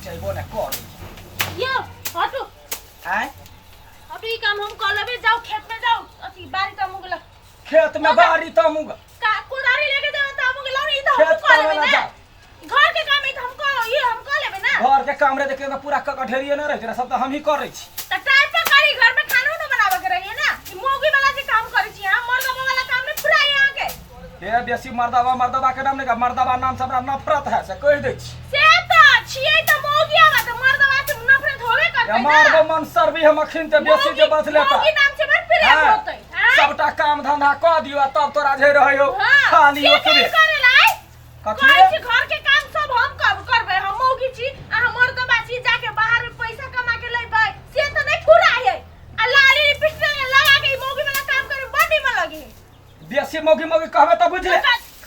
चलबो ने करै। यो हटू। आँय? हटू, ई काम हम कऽ लेबै। जाउ खेत में जाउ, अथी बारी त मुगला। खेत में बारी त मुग का कोदारी लेके जाउ त मुगला, ई त हम खेत कऽ लेबै पावे ला ना। जाउ। घर के काम ई त हम कऽ, ई हम कऽ लेबै ना। घर के काम रे देखियो त पूरा कक ढेरिए न रहै छै, सब त हम ही करै छी। त टाइम पर करी, घर में खानो न बनावे के रहिए ना। ई मौगी वाला जे काम करै छी अहाँ, मर्दबा वाला काम नहीं फुराई अहाँ के। हे बेसी मर्दाबा मर्दाबा के नाम नहीं, मर्दाबा नाम से हमरा नफरत है से कहि दै छी। से त छियै त मौगी आवा त मर्दबा से नफरत होबे या करतै ना। मारबो मन सर भी हम अखिन ते बेसी जे बदले त मौगी नाम से बड़ प्रेम हाँ, होतै। आँय? सबटा काम धंधा कऽ दियौ आ तब तोरा जे रहै हो हाँ, खाली के ओतबे। काम करेला आँय? कथी? कहै छी घर के काम सब हम कब करबै, हम मौगी छी, अहाँ मर्दबा छी, जाके बाहर में पैसा कमा के लैबै से त नहीं फुराइ है। आ लाली लिपस्टिक लगा के ई मौगी वाला काम करे बड़ निमन लगे है। बेसी मौगी मौगी कहबे त बुझले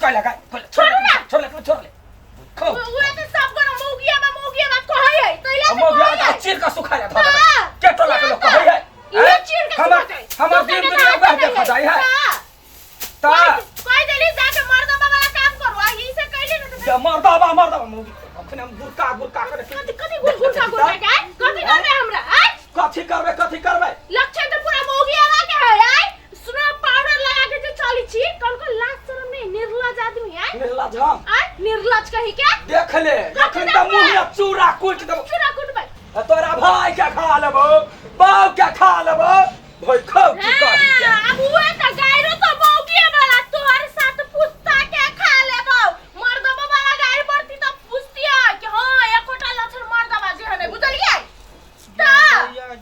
कैला का छोड़ू ना। छोड़ ले, छोड़ ले खो। उहे त सब गोरा मौगिया बा मौगिया बा कहै है तैला से मौगी कहै है। चीर के सुखा जा धऽ हाँ, के टोला के लोग कहै है। इहे चीर के हमर सुखा जाए। हमर दोसर दिन के दुनिया तऽ वएह हाथे देखा नहीं जाइ है। हाँ। ता कहि देली जाके मर्दबा वाला काम करू, आ ई से कैली ने तऽ मर्दाबा मर्दाबा मौगी अखन हम गुरका गुरका करे। कथी कथी गुर गुर का गुर का आय? कथी करबै हमरा आय? कथी करबै, कथी करबै? लक्षण तऽ पूरा मौगी आवा के है आय। सुनो, पाउडर लगा के जे चली छी, कौन कौन लाज शरम नहीं, निर्लज आदमी आय। निर्लज हम? आय निर्लज कही के। देख ले। कथी अखन तऽ देखबै? मुँह में चूड़ा कुटि देबौ। चूड़ा कुटबै। आ तोरा भाई के खा लेबौ, बाप के खा लेबौ, भाई खौ की कही के। हाँ, अब उहे त गायरो त मौगिए वाला तोहर साथ पुस्ता के खा लेबौ। मर्दबा वाला गायर पड़ती त पुछतियै कि हाँ एकोटा लक्षण मर्दबा जे है बुझलियै त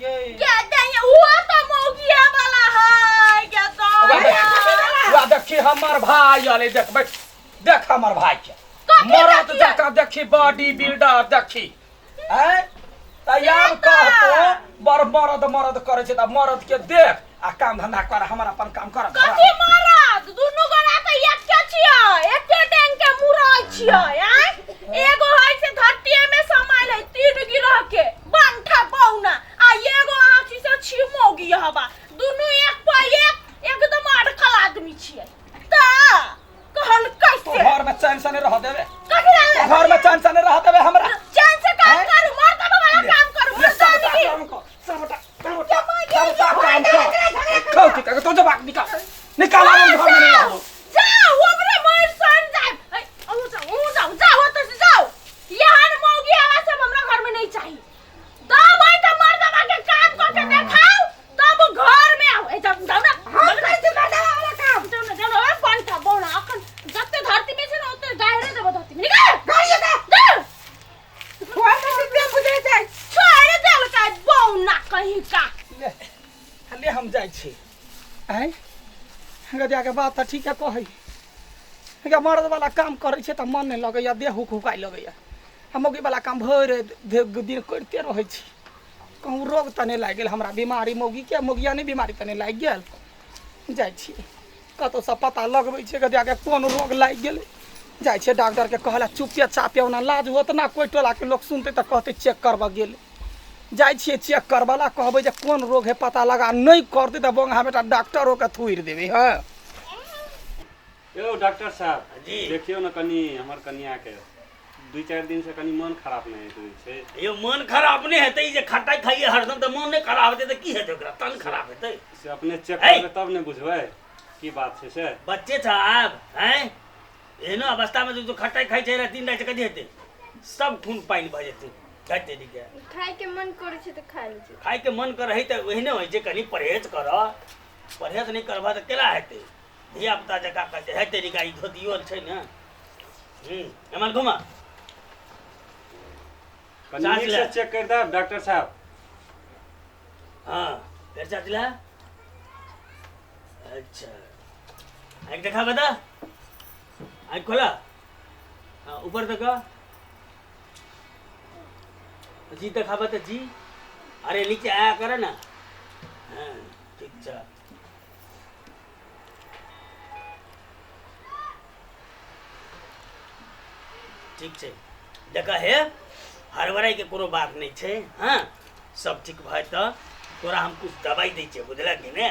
के दैया उहो त मौगिए वाला है के दैया। वएह देखी हमर भाई अलै, देखबै देख हमर भाई के कथी मरद देखियै? जकाँ देखी, बॉडी बिल्डर देखी। आँय तऽ आब कहतो बड़ मरद मरद करै छै तऽ मरद के देख आ काम धंधा कर, हमर अपन काम कर। कथी मरद? दुनू गोरा तऽ एके छियै, एके डेंग के मुरई छियै। आँय, एगो है से धरतीये में समायल है तीन गिरह के बंठा बौना, आ एगो आँखि से छी मौगी हवा, दुनू एक पर एक एकदम अड़कल आदमी छियै। तऽ कहल तो कैसे घर में चैन से नहीं रह देबे? कथी रह? घर में चैन से नहीं रह देबे हमरा? चैन से काम हैं? करू, मर्दबा वाला काम करू। ले सबटा मर्दानगी। काम कर, सबटा सबटा सबटा काम कर। खौ की तो जवाब निकाल निकाल, आब हम घर में नहीं रहबो। जाओ हमरे मर सन जाए। ए, अहूँ जाओ, अहूँ जाओ, जाओ ओतऽ से जाओ। यहाँ न मौगी आवाज सब हमरा घर में नहीं चाहिए। तब आई तो मर्दबा के काम कऽ के देखाओ तब घर में आओ। ए जाओ जाओ ना। हम करै छी मर्दबा वाला काम। जाओ ना, जाओ ना। ए बंटा बौना अखन जते धरती में छै ने ओते गायरे देबो धरती में। निकल गाड़िए दे। जाओ। घर में दिव्या बुझै छै। छोड़ देलकै बौना कहीं का। ले ले हम जाइ छी। आँय गदिया के बात तऽ ठीके कहै गे, मर्द वाला काम करै छै तऽ मन नहि लगैया, देह हुक हुकाइ लगैया, आ मौगी वाला काम भरि दिन करिते रहै छी। कहूँ रोग तऽ नहि लागि गेल हमरा, बीमारी मौगीके मौगिया नहि बीमारी तऽ नहि लागि गेल? जाइ छी कतहुसँ पता लगबै छियै गदियाके कोन रोग लागि गेलै। जाइ छियै डॉक्टरके कहला चुपे चापे, ओना लाज होत ना, कोइ टोलाके लोक सुनतै तऽ कहतै चेक करबऽ गेलै। जाइ छियै चेक करबऽ ला, कहबै जे कोन रोग है पता लगा, नहि करतै तऽ बोंगा बेटा डॉक्टरोके थुड़ि देबै। हँ यौ डॉक्टर साहब। जी। देखियौ ने कनि हमर कनियाके 2-4 दिन से कनि मन खराब नहि होइत रहै छै। यौ मन खराब नहि हेतै, ई जे खटाइ खाइए हरदम तऽ मन नहि खराब हेतै तऽ की हेतै ओकरा, तन खराब हेतै। से अपने चेक है। करबै तब ने बुझबै की बात छै से। बच्चे छ आब हैं, एहनो अवस्थामे जे तू खटाइ खाइ छै दिन राति, कथी हेतै? सब खून पानि भऽ जेतै। हेतै नीके। खाइके मन करै छै तऽ खा लै छी। खाइके मन करै तऽ ओहिने होइ छै, कनि परहेज कर, परहेज नहि करबह तऽ केना हेतै? धिया पुता जकाँ कहै छै हेतै नीका। ई धोतियो छै ने। एम्हर घुमा। कनि साँस नीक ले। से चेक करि देब डॉक्टर साहब। हाँ, फेर चाची ला। अच्छा, आँखि देखा बता, आँखि खोला। हाँ, ऊपर देखा, जी देखा बता जी। अरे नीचे आया करे ना। हाँ ठीक छ, ठीक छै। देख हे, हड़बड़ाइके कोनो बात नहि छै। हँ सब ठीक भऽ जेतऽ। तोरा हम कुछ दवाइ दै छियै, बुझलक कि ने?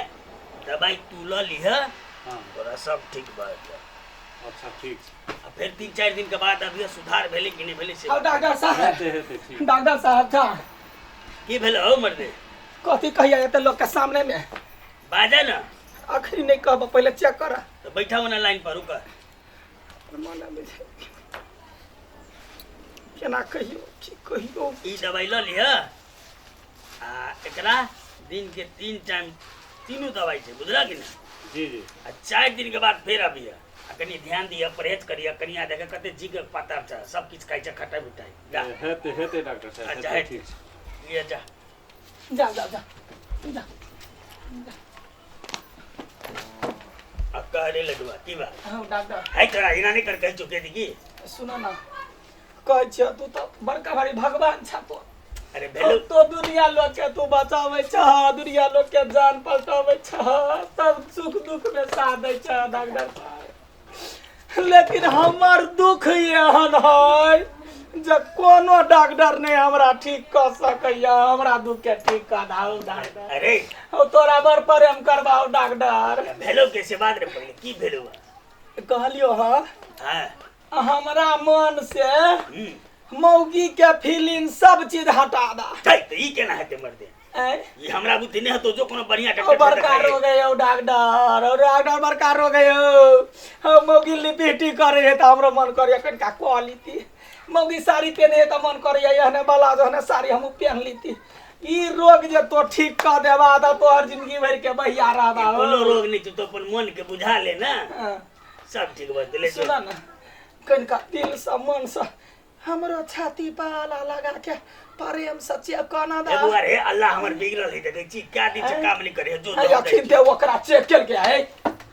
दवाइ तू लऽ लिह। हाँ। तोरा सब ठीक भऽ जेतऽ। अच्छा ठीक छै। आ फेर 3-4 दिन के बाद अभी सुधार भेलै कि नहि भेलै से। हौ डॉक्टर साहब। हेतै हेतै ठीक। डॉक्टर साहब था। की भेल हौ मर्दे? कथी कहिया एते लोग के सामने में? बाजा ना। अखनी नहीं कहब, पहले चेक कर। तो बैठा हो ना लाइन पर, रुक। केना कहियो की कहियो? ई दवाई ल लिह आ एकरा दिन के 3 टाइम तीनों दवाई छै, बुझला कि ना? जी जी। आ 4 दिन के बाद फेर अबिह आ कनि ध्यान दिह, परहेज करिह। कनिया देख कते जी के पातर छै, सब किछु खाइ छै, खटाइ मिठाइ। जा। हेतै हेतै डॉक्टर साहब। अच्छा, हेतै हेतै। ठीक छै। लिअ जा। जा जा जा जा। आ कह रे लडुआ की बात? हाँ डॉक्टर। है तोरा एना नहि कर कहि चुके दी। सुनो ना, कहै छियौ तू तऽ बड़का भारी भगवान छा तो। अरे भेलो। तो दुनिया लोग के तू बचाबै छह, दुनिया लोग के जान पलटाबै छह, सब सुख दुख में साथ दै छह डॉक्टर साहब। लेकिन हमर दुख एहन है जे कोनो डॉक्टर नहीं हमरा ठीक कऽ सकैया। हमरा दुख के ठीक कऽ दाऊ डॉक्टर। अरे हौ तोरा बड़ प्रेम करबाऊ डॉक्टर। भेलो कैसे बात रे, पहिले की भेलो? कहलियो हँ। हाँ। हमरा मन से मौगी के फीलिंग सब चीज हटा दा। छै तऽ ई केना हेतै मर्दे? आँय? ई हमरा बुद्धि नहि हेतौ, जो कोनो बढ़िया ओ डॉक्टर से बड़का देखाइ। रोग है यौ डॉक्टर, ओ डॉक्टर बड़का रोग है यौ। हम मौगी लिपस्टिक करे है तऽ हमरो मन करे कनिका कऽ लीती। मौगी साड़ी पेहने है तऽ मन करे एहने ब्लाउज एहने साड़ी हमहूँ पेहन लीती। ई रोग जे तो ठीक कऽ देबा तऽ तोहर जिंदगी भरि के बहिया रहबा। कोनो रोग नहि छै, तो अपन मन के बुझा ले ना। हाँ। सब ठीक भऽ जेतै, ले जो। सुन ना, कनिका दिल से मन से हमरो छाती पाला लगा के प्रेम से चेक कना दा। ए बुआ रे अल्लाह हमर बिगड़ल है, देखै छी क्या दिन से काम नहीं करे जो। अरे अखिन ते ओकरा चेक केलकै है,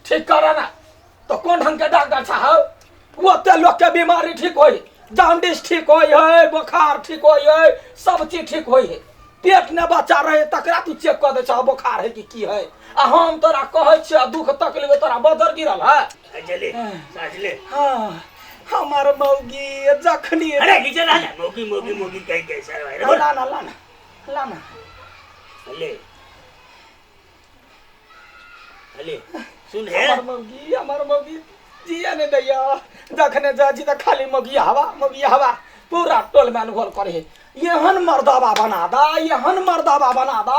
ठीक कर ना तो कोन ढंग के डॉक्टर साहब? ओते लोग के बीमारी ठीक होई, जॉन्डिस ठीक होई है, बुखार ठीक होई है, सब चीज ठीक होई है। पेट ने बच्चा रहे तकरा तू चेक कर दे छह बुखार है कि की है, आ हम तोरा कहै छियै दुख तकलीफ तोरा बदर गिरल है। चले साँझ ले। हाँ हमार मौगी जखनी। अरे नीचे ना जा, मौगी मौगी मौगी कहीं कहीं सर भाई रे। लाना लाना लाना। ले ले सुन हे। हमार मौगी जिया ने दैया, जखने जा छी त खाली मौगी हवा मौगी हवा पूरा टोल में अनुभव करे। एहन मर्दाबा बना दा, एहन मर्दाबा बना दा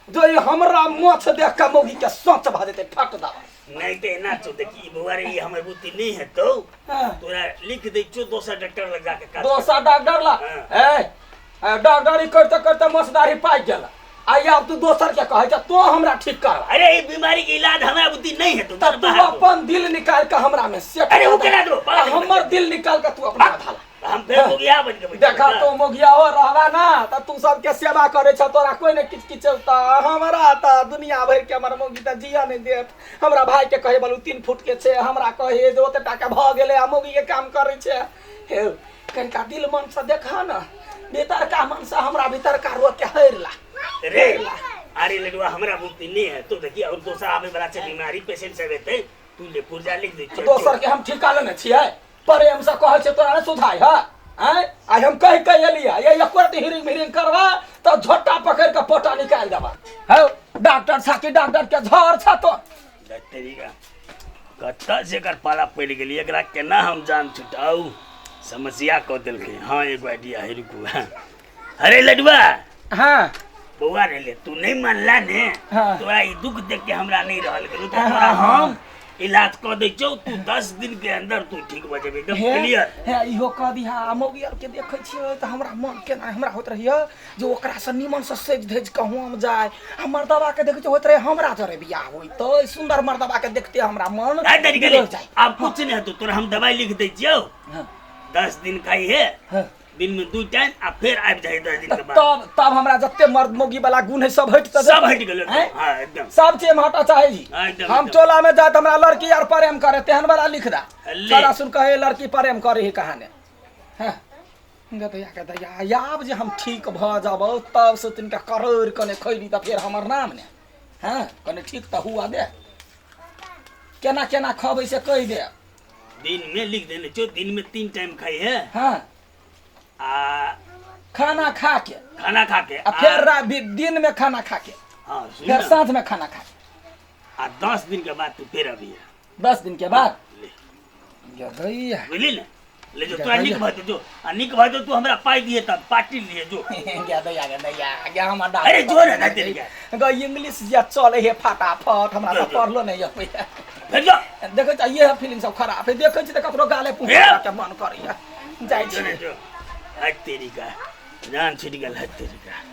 जो ई हमरा मोछ देख के मौगी के सोच भ जेतै फट दा। नहीं तो एना छौ देखी बौआ रे, ई हमर बुद्धि नहीं हेतौ। हाँ। तोरा लिख दै छियौ दोसर डॉक्टर लग जाके काज। दोसर डॉक्टर ला? हाँ। ए डॉक्टरी करते करते मसदारी पाकि गेल, आ आब तू दोसर के कहै छ तो हमरा ठीक कर। अरे ई बीमारी के इलाज हमरा बुद्धि नहीं हेतौ। तब तू अपन दिल निकाल के हमरा में सेट। अरे उ केना देबौ? आ हमर दिल निकाल के तू अपना धाला। हम फेर मोगिया बन के बैठल। देखा तो मोगिया हो रहबा ना त तू सबके सेवा करे छ, तोरा कोई ने किच किचौता। हमरा त दुनिया भरि के हमर मौगी त जिया नहीं देत। हमरा भाई के कहे बलू 3 फुट के छै, हमरा कहे जे ओते टाका भ गेलै आ मौगी के काम करे छै। हे कनिका दिल मन से देखा ना, भीतर का मन से हमरा भीतर का रोग के हरि ला। रे अरे लडुआ हमरा बुद्धि नहीं है तो देखिए और दोसर आवे वाला छै बीमारी पेशेंट सब हेतै, तू ले पुर्जा लिख दै छियौ। दोसर के हम ठिका लेने छियै, प्रेम से कहै छै तोरा नहि सुधाय है। आँय आइ हम कहि कहि एलियै ये एको रत्ती हिरिंग मिरिंग करबा तऽ झोटा पकड़ि के पोटा निकालि देबा। हौ डॉक्टर छा कि डॉक्टर के झड़ छा तो। तरीका कतऽ से एकर पाला पड़ि गेली, एकरा केना हम जान छुटाउ, समस्या कऽ देलकै। हाँ एगो आइडिया है, रुकू। हाँ अरे लडुआ। हाँ बौआ रे ले तू नहीं मानला ने। हाँ। तोरा ई दुख देख के हमरा नहीं रहल गेलौ, तो तोरा हम इलाज कऽ दै छियौ, तू 10 दिन के अंदर तू ठीक भऽ जेबही एकदम क्लियर। हे इहो कह दिहा। आ मौगी आर के देखै छियै तऽ हमरा मन केना हमरा होइत रहैया जे ओकरा से निमन से सजि धजि कऽ हम जाय। आ मर्दबा के देखै छियै होइत रहै हमरा जरे बियाह होइतै, सुन्दर मर्दबा के देखते हमरा मन नहीं तरीका बिगड़ि जाय। आब कुछ नहीं हेतौ, तोरा हम दवाई लिख दै छियौ। हाँ। 10 दिन खाई है। हाँ। दिन में 2 टाइम आ फिर आबि जाइ 10 दिन के बाद। तब तब हमरा जते मर्द मौगी वाला गुण है सब हटि सब हटि गेलै। हैं? हाँ एकदम सब चीज हम हटा चाहे जी। हाँ, एकदम, हम एकदम। टोला में जाए त हमरा लड़की यार प्रेम करे तेहन वाला लिख दा। ले। सारा सुन कहे लड़की प्रेम करे ही कहाने। हाँ गदैया गदैया आब जे हम ठीक भ जाबौ तब से तिनका करोड़ कने खैली त फेर हमर नाम ने। हाँ कने ठीक त हुआ दे, केना केना खबै से कहि दे। दिन में लिख देने छौ, दिन में 3 टाइम खाई है। हाँ आ खाना खा के, खाना खा के आ फेर दिन में खाना खा के। हाँ सुन फिर साँझ में खाना खा के। आ 10 दिन के बाद तू फिर अभी है। 10 दिन के बाद ले। गदैया। बुझली ने? ले जो, तोरा नीक भऽ जो, आ नीक भऽ तू हमरा पाइ दिहे तब पार्टी लिए जो। गदैया, गदैया गे, हमरा डाल। अरे जो ने, तेरी के। ग इंग्लिश जे चले हे फटाफट, हमरा तऽ पढ़लो नहीं अबैया। फेर जो। देखै छी इएह फीलिंग सब खराब है, देखै छी तऽ ककरो गाले पुछ के मन करैया। जाइ जो ने छी। जो। हट तेरी का, जान छुटि गेल, हट तेरी का।